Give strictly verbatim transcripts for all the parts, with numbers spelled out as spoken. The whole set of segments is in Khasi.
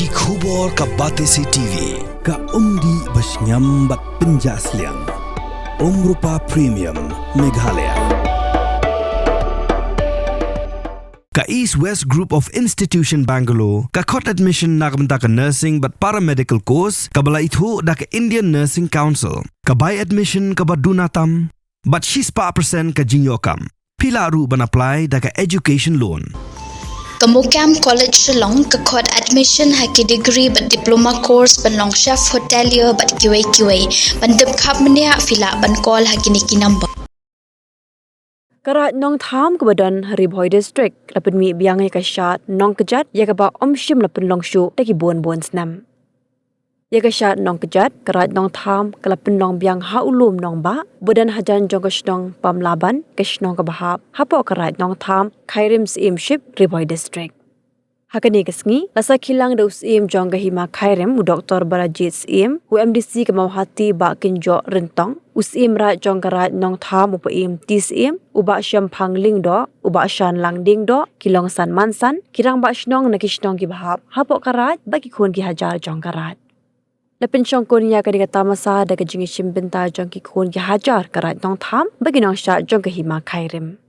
Ki khubor ka Batesi T V, ka umdih ba shngiam bad pynjah sliang. Umrupa Premium, Meghalaya. Ka East West Group of Institution Bangalore, ka khot admission na ka bynta ka nursing bad paramedical course, kaba la ithuh da ka Indian Nursing Council, ka bai admission kaba duna tam, bad shispah percent ka jingïoh kam. Phi lah ruh ban apply da ka education loan. Ka MOKAM College Shillong ka khot admission ha ki degree bad diploma course ban long chef hotelier bad kiwei kiwei. Ban tip khapbniah phi lah ban call ha kine ki number. Ka Raid Nongthaw kaba don ha Ri Bhoi District la pynmih biang ïa ka shad Nongkjat, ïa kaba ym shym la pynlong shuh da ki bun bun snem. Ïa ka shad Nongkjat, ka Raid Nongthaw ka la pynlong biang ha u lum Nongbah ba don hajan jong ka shnong Pamlaban, ka shnong kaba hap hapoh ka Raid Nongthaw, Khyrim Syiemship, Ri Bhoi District. Ha kane ka sngi la sakhi lang da u Syiem jong ka Hima Khyrim, u Doktor Barajit Syiem, u M D C ka Mawhati, Bah Kynjoh Ryntong, u Syiem Raid jong ka Raid Nongthaw, u Paiem T Syiem, u Bah Shemphang Lyngdoh, u Bah Shanlang Diengdoh, ki long san man san ki rangbah shnong na ki shnong kiba hap hapoh ka Raid bad ki khun ki hajar jong ka Raid. La pynshongkun ïa kane ka tamasa da ka jingïashim bynta jong ki khun ki hajar ka Raid Nongthaw bad ki nongshad jong ka Hima Khyrim.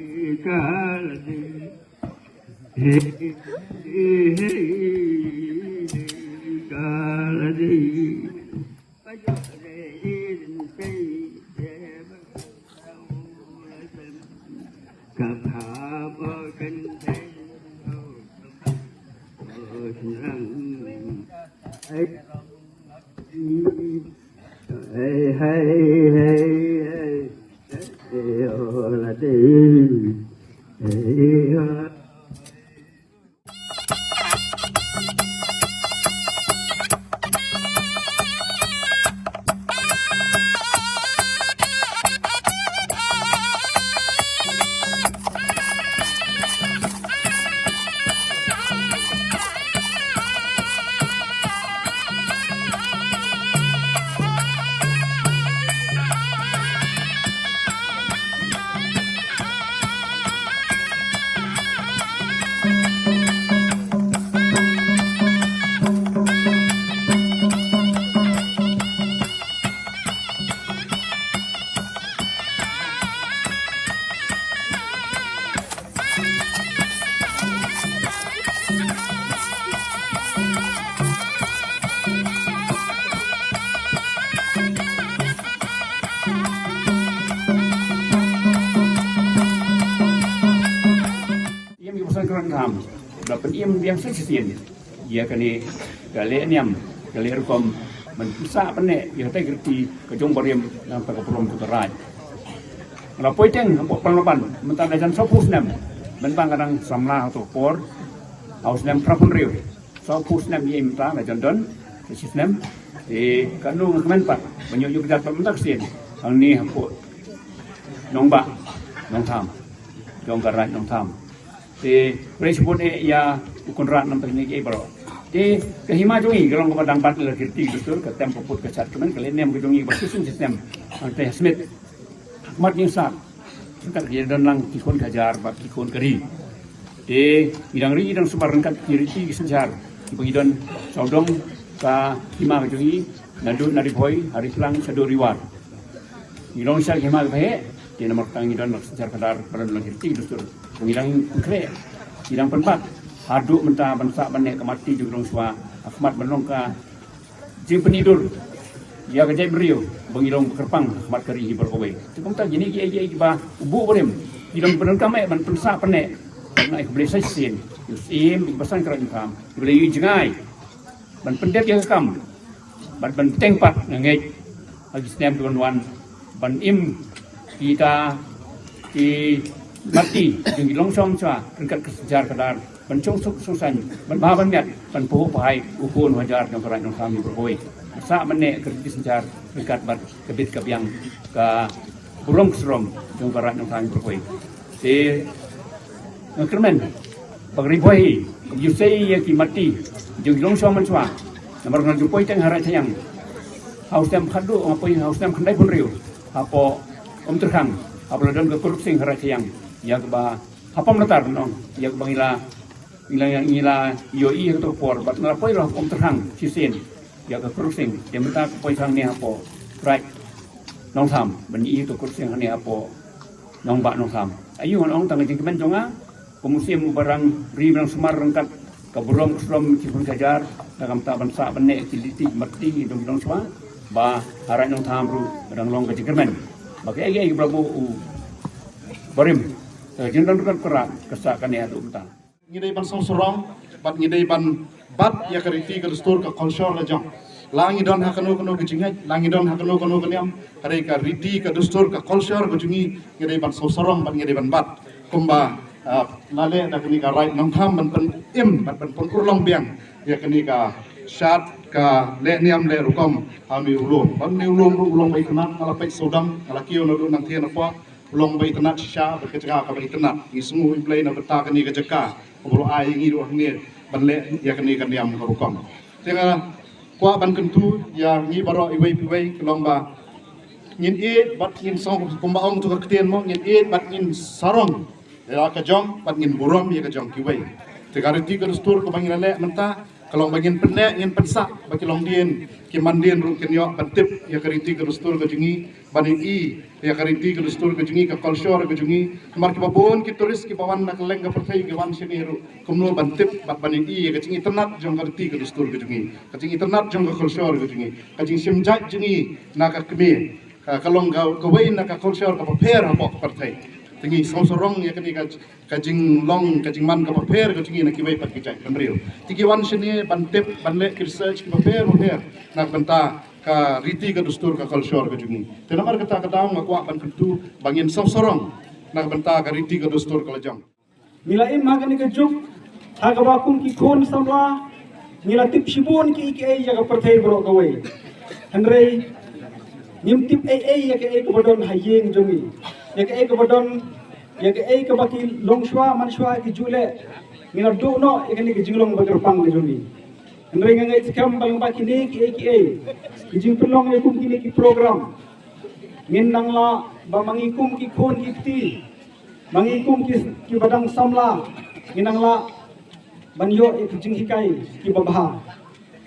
Ïa ka Basan Kyrpang Tham, da pynïem biang sa shisien ïa kane ka leh niam, ka leh rukom ban pynsah pynneh ïa ka integrity ka jong barim nangta ka burom jong ka Raid. Nga la poi teng hapoh Pamlaban mynta da jan sawphew snem, mynta nga dang samla ha kato ka por, ha u snem phra phew hynriew. Sawphew snem ïa mynta la jan don sa shi snem. Te kano nga kmen pat ban ïoh ïoh kjat pat mynta ka sien hangne hapoh Nongbah Nongthaw jong ka Raid Nongthaw. Te khublei shibun eh ïa u Conrad namar kine kiei baroh. Te ka hima jong ngi ka long kaba dang bat ïa la ki riti ki dustur, ka tem ka put ka shad kmen, ka leh niam ka jong ngi kaba shisien shisnem. Hangta ha Smit, ha khmat Niewsad, ryngkat ka jingdon lang ki khun ka hajar bad ki khun ka ri. Te ngi dang ri ngi dang sumar ryngkat ki riti ki synshar kiba ngi don sawdong ka hima ka jong ngi, naduh na Ri Bhoi, ha Ri Phlang shaduh Ri War. Ngi long sha ki hima kiba heh, te namar kata ngi don la ka synshar khadar, ba don la ki riti ki dustur. Ngi dang khreh, ngi dang pynbat haduh mynta ban sah ban neh ka mati jong ki longshuwa, ha khmat ban long ka jingpynidur ïa ka jaitbynriew ba ngi long ba kyrpang ha khmat ka ri hi baroh kawei. Te kumta kine kiei kiei kiba u buh barim ki long ba donkam eh ban pynsah pynneh. Nga ai khublei sa shisien ïa u Syiem, ïa ki basan ka Raid Nongthaw kiba la ïohi jngai ban pyndep ïa ka kam bad ban bteng pat, nga ngeit ha ki snem kiban wan ban im kita ki mati jong ki longshuwa ryngkat ka synshar khadar, ban shong suk shong saiñ, ban bha ban miat, ban phuh phai u khun u hajar jong ka Raid Nongthaw hi baroh kawei. Sah ban neh ka riti synshar ryngkat bad ka bit ka biang ka burom ka srom jong ka Raid Nongthaw hi baroh kawei. Te nga kyrmen ba ka Ri Bhoi hi kaba ju sei ïa ki mati jong ki longshuwa manshuwa. Namar nga ju poi teng ha Raid Thaïang ha u snem khatduh, nga poi ha u snem khyndai phew hynriew hapoh Umtyrkhang, haba la don ka kurup sing ha Raid Thaïang ïa kaba Hapdeng latar nong ïa ka ba ngi la ngi la ngi la ïohi ïa ka por bad nga la poi la hapdeng tyrhang shisien ïa ka crossing. Te mynta ka poi tang ne hapoh Raid Nongtham ban ïohi ïa ka crossing hangne hapoh Nongbah Nongtham. Aïu ngan ong tang ka jingkmen jong nga ka musim u ba rang ri ba rang sumar ryngkat ka burom ka shlom ki bun ka jar da kam ta ban sah ban ne ki liti mati dong dong swa ba ha Raid Nongtham ruh ba dang long ka jingkmen. Ba ka ei ei ba bu u barim. Ka jingdon ryngkat ka Raid ka sah kane haduh mynta. Ngi dei ban song sarong bad ngi dei ban bat ïa ka riti ka dustur ka culture la jong. La ngi don ha kano kano ka jingngeit, la ngi don ha kano kano ka niam, ka dei ka riti ka dustur ka culture ka jong ngi, ngi dei ban song sarong bad ngi dei ban bat. Kumba ah, la leh da kane ka Raid Nongtham ban pyn-im bad ban pynurlong biang ïa kane ka shad ka leh niam leh rukom ha une u lum. Bad une u lum ruh u long ba itynnad, nga la peit sawdong, nga la kiew naduh nangthie napoh, u long ba itynnad shisha bad ka jaka kaba itynnad. Ngi sngew ïa U Blei na bynta kane ka jaka kaba u la ai ïa ngi ruh hangne ban leh ïa kane ka niam ka rukom. Te nga kwah ban kyntu ïa ngi baroh iwei pa iwei ka long ba ngin ïeit bad ngin song kumba ong tu ka ktien mo, ngin ïeit bad ngin sarong ïa ka jong bad ngin burom ïa ka jong kiwei. Te ka riti ka dustur kaba ngi la leh mynta ka long ba ngin pynneh ngin pynsah ba ki longdien ki mandien ruh kin ïoh ban tip ïa ka riti ka dustur ka jong ngi, ban ïohi ïa ka riti ka dustur ka jong ngi, ka culture ka jong ngi. Namar kiba bun ki tourist kiba wan na kylleng ka pyrthei ki wan shane ruh kumno ban tip bad ban ïohi ïa ka jingitynnad jong ka riti ka dustur ka jong ngi, ka jingitynnad jong ka culture ka jong ngi, ka jingshim jait jong ngi na ka kmie, ka, ka long ka, kawei na ka culture kaba pher hapoh ka pyrthei. Te ngi song sarong ïa kane ka, ka jinglong ka jingman kaba pher ka jong ngi na kiwei pat ki jait bynriew. Te ki wan shane ban tip ban leh ki research kiba pher ba pher na ka bynta ka riti ka dustur ka culture ka jong ngi. Te namar kata ka daw nga kwah ban kyntu ba ngin song sarong na ka bynta ka riti ka dustur ka la jong. Ngi la im ha kane ka juk ha kaba kum ki khun samla ngi la tip shibun kiei kiei ïa ka pyrthei baroh kawei. Hynrei ngim tip ei ei ïa kaei kaba don ha ïing jong ngi, ïa kaei kaba don, ïa kaei kaba ki longshuwa manshuwa ki ju leh. Ngi la duh noh ïa kane ka jinglong ba kyrpang ka jong ngi. Hynrei nga ngeit skhem ba lyngba kine kiei kiei, ki jingpynlong ïa kum kine ki program, ngin nang lah ba ma ngi kum ki khun ki kti, ma ngi kum ki, kiba dang samla, ngin nang lah ban ïoh ïa ki jinghikai kiba bha.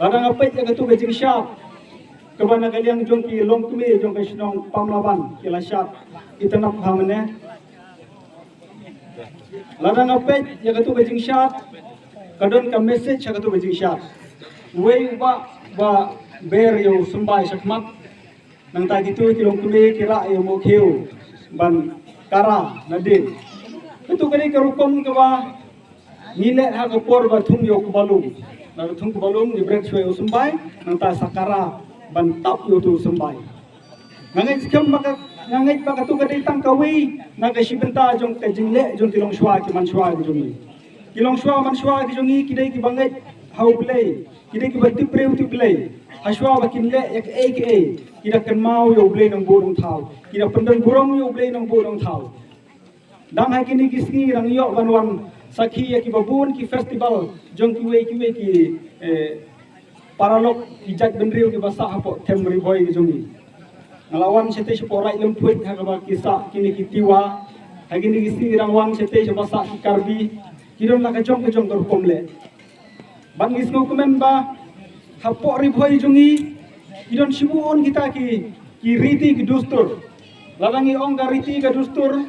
Lada nga peit ïa katu ka jingshad kaba na ka liang jong ki longkmie jong ka shnong Pamlaban ki la shad itynnad bha mynne. Lada nga peit ïa katu ka jingshad ka don ka message ha katu ka jingshad. Uwei u bah ba ber ïa u symbai shakhmat. Nangta kitu ki longkmie ki rah ïa u mokhiew ban kara nadien. Katu ka dei ka rukom kaba ngi leh ha ka por ba thung ïa u kbalum. Na ka thung kbalum ngi bret shuwa ïa u symbai, nangta sa kara ban tap ïa utu u symbai. Nga ngeit skhem ba ka, nga ngeit ba katu ka dei tang kawei na ka shi bynta jong ka jingleh jong ki longshuwa ki manshuwa ki jong ngi. Ki longshuwa manshuwa ki jong ngi ki dei kiba ngeit ha U Blei, ki dei kiba tip briew tip Blei. Hashuwa ba kin leh ïa kaei kaei ki da kynmaw ïa U Blei Nongbuh Nongthaw, ki da pyndon burom ïa U Blei Nongbuh Nongthaw. Dang ha kine ki sngi dang ïoh ban wan sakhi ïa kiba bun ki festival jong kiwei kiwei ki, eh, paralok ki jait bynriew kiba sah hapoh them Ri Bhoi ki jong ngi. Nga la wan shatei shapoh Raid Lymphuid ha kaba ki sah kine ki Tiwa. Ha kine ki sngi dang wan shatei shaba sah ki Karbi. Ki don la ka jong ka jong ka rukom leh. Bad ngi sngewkmen ba hapoh Ri Bhoi jong ngi ki don shibun kita ki, ki riti ki dustur. Lada ngi ong ka riti ka dustur,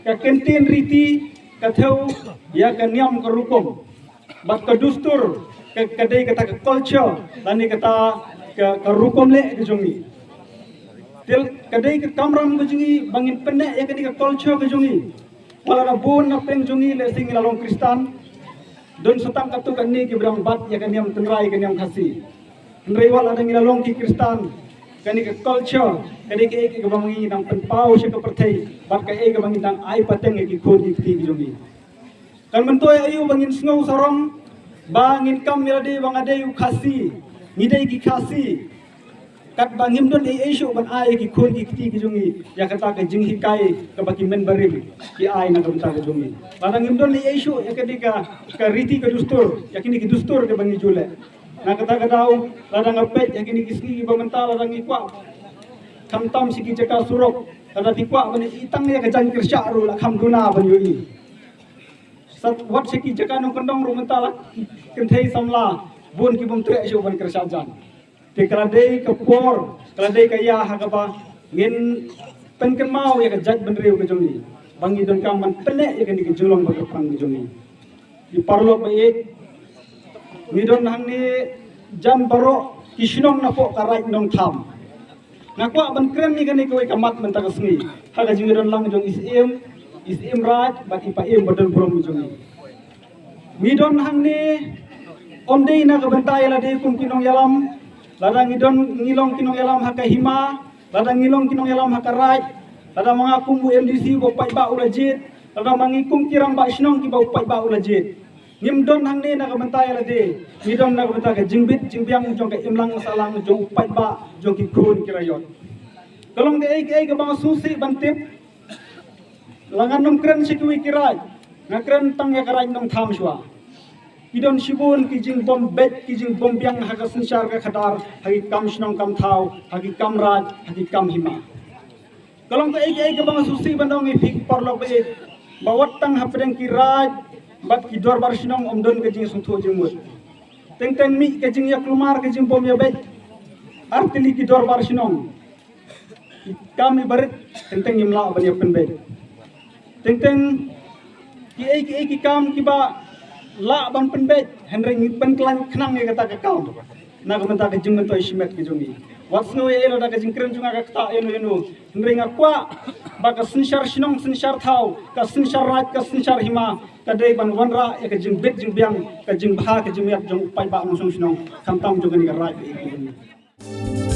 ka kyntien riti ka thew ïa ka niam ka rukom. Bad ka dustur ka, ka dei kata ka culture lane kata ka, ka rukom leh ka jong ngi. Te ka dei ka kamram ka jong ngi ba ngin pynneh ïa kane ka culture ka jong ngi. Wat la da bun na pdeng jong ngi lehse ngi la long Khristan, don sa tang katto katne kiba dang bat ïa ka niam tynrai ka niam Khasi. Hynrei wat la da ngi la long ki Khristan, kane ka culture ka dei kaei kaba ngi dang pynpaw sha ka pyrthei bad kaei kaba ngi dang ai pateng ïa ki khun ki kti ki jong ngi. Kan myntoi aïu ba ngin sngew sarong ba ngin kam ïa lade ba nga dei u Khasi, ngi dei ki Khasi, katba ngim don ei ei shuh ban ai ïa ki khun ki kti ki jong ngi ïa kata ka jinghikai kaba ki mynbarim ki ai na ka bynta ka jong ngi. Lada ngim don ei ei shuh ïa kane ka, ka riti ka dustur, ïa kine ki dustur kaba ngi ju leh. Na kata ka daw lada nga peit ïa kine ki sngi kiba mynta lada ngi kwah khamtam sha ki jaka surok, lada phi kwah ban ïohi tang ïa ka jaiñ kyrshah ruh la kham duna ban ïohi. Sat wat sha ki jaka nongkyndong ruh mynta la kynthei samla bun ki bym treh shuh ban kyrshan jan. Te ka la dei ka por, ka la dei ka ïa ha kaba ngin pynkynmaw ïa ka jaitbynriew ka jong ngi ba ngi donkam ban pynneh ïa kane ka jinglong ba kyrpang ka jong ngi. Ki paralok ba ïeit, ngi don hangne jan baroh ki shnong napoh ka Raid Nongtham. Nga kwah ban kren ïa kane kawei ka mat mynta ka sngi ha ka jingdon lang jong i Syiem, i Syiem Raid bad i Paiem ba don burom jong ngi. Ngi don hangne ym dei na ka bynta ïa lade kum ki nongïalam. Lada ngi don, ngi long ki nongïalam ha ka hima, lada ngi long ki nongïalam ha ka raid, lada ma nga kum u M D C ba u paidbah u la jied, lada ma ngi kum ki rangbah shnong kiba u paidbah u la jied. Ngim don hangne na ka bynta ïa lade, ngi don na ka bynta ka jingbit jingbiang jong ka imlang sahlang jong u paidbah, jong ki khun ki raiot. Ka long kaei kaei kaba nga sngewsih ban tip. La ngan ym kren sha kiwei ki raid, nga kren tang ïa ka Raid Nongtham shuwa. Ki don shibun ki jingbym beit, ki jingbym biang ha ka synshar ka khadar, ha ki kam shnong kam thaw, ha ki kam raid, ha ki kam hima. Ka long kaei kaei kaba nga sngewsih ban ong ïa phi ki paralok ba ïeit, ba wat tang hapdeng ki raid bad ki dorbar shnong ym don ka jingsngewthuh jingmut. Teng teng mih ka jingïaklumar, ka jingbym ïabeit. Artylli ki dorbar shnong, ki kam iba rit, teng teng ngim lah ban ïa pynbeit. Teng teng kiei kiei ki kam kiba lah ban pynbeit, hynrei ngi pynkhlaiñ khnang ïa kata ka kam na ka bynta ka jingmyntoi shimet ka jong ngi. Wat sngew ïa lada ka jingkren jong nga ka ktah ïano ïano, hynrei nga kwah ba ka synshar shnong synshar thaw, ka synshar raid ka synshar hima, ka dei ban wanrah ïa ka jingbit jingbiang, ka jingbha ka jingmiat jong u paidbah nongshong shnong, khamtam jong kane ka raid ka jong ngi.